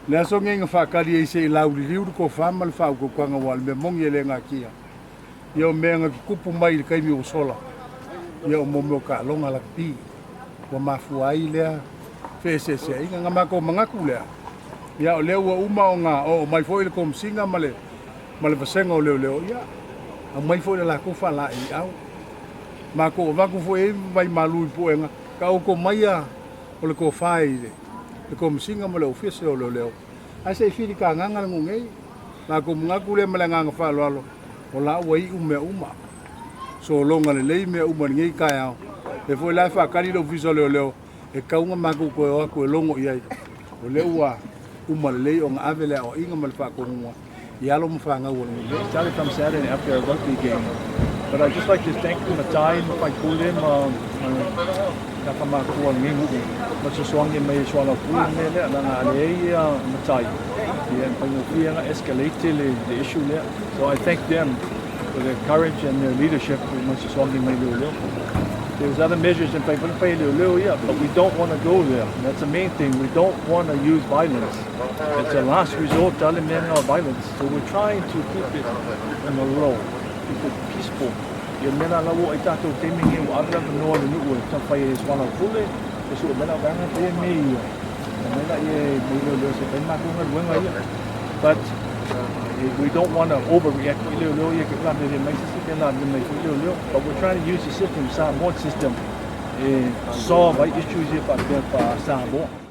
Le aso lenei na faatali ai se i lauliliu le tofa ma le faautautaga aua o le mea moni e le natia. Ia o mea na tutupu mai i le taimi ua sola, ia o mea o taaloga lakapi ua mafua ai lea feeseeseaiga. Na matou manatu lea, ia o lea ua uma ona oo mai foi le Komesina ma le ma le vasega o leoleo, ia aumai foi le latou faalaeiau. Matou avatu foi ai vai malu i puega, taoto maia o le tofa i le Komesina ma le Ofisa o Leoleo, ae se i filitagaga le nuu nei. Matou manatu lea ma le agaga faaaloalo, o la ua iu mea uma, sologa lelei mea uma i lenei taeao. O lea foi la e faatali le Ofisa o Leoleo, e tatau ona matou toe o atu e logo i ai, o lea ua uma lelei ona ave le aoaiga ma le faatonuga i alo ma fanau o le nuu nei. Started from Saturday after a rugby game. But I'd just like to thank the Matai, ma Faipule, ma na whamatua ngi nguu. Ma so swangi mai swala pui me le langa ale ia Matai. Ia paingofia nga escalate le issue lea. So I thank them for their courage and their leadership ma so swangi mai leo leo. There's other measures in place, but we don't want to go there. That's the main thing. We don't want to use violence. It's a last resort, of violence. So we're trying to keep it on the low, keep it peaceful. Ia mea la ua ai tātou taimi nge ua ave ave noa le nuu e tawhai e swala pule, e su mena vanga te me ia. Na mai la ie me leo leo se pai mākou ngā ia. But we don't want to overreact. Leo leo ia ke la me mai se ke la me mai leo leo. But we're trying to use the system, Samoan system, e solve issues here pa pa Samoa.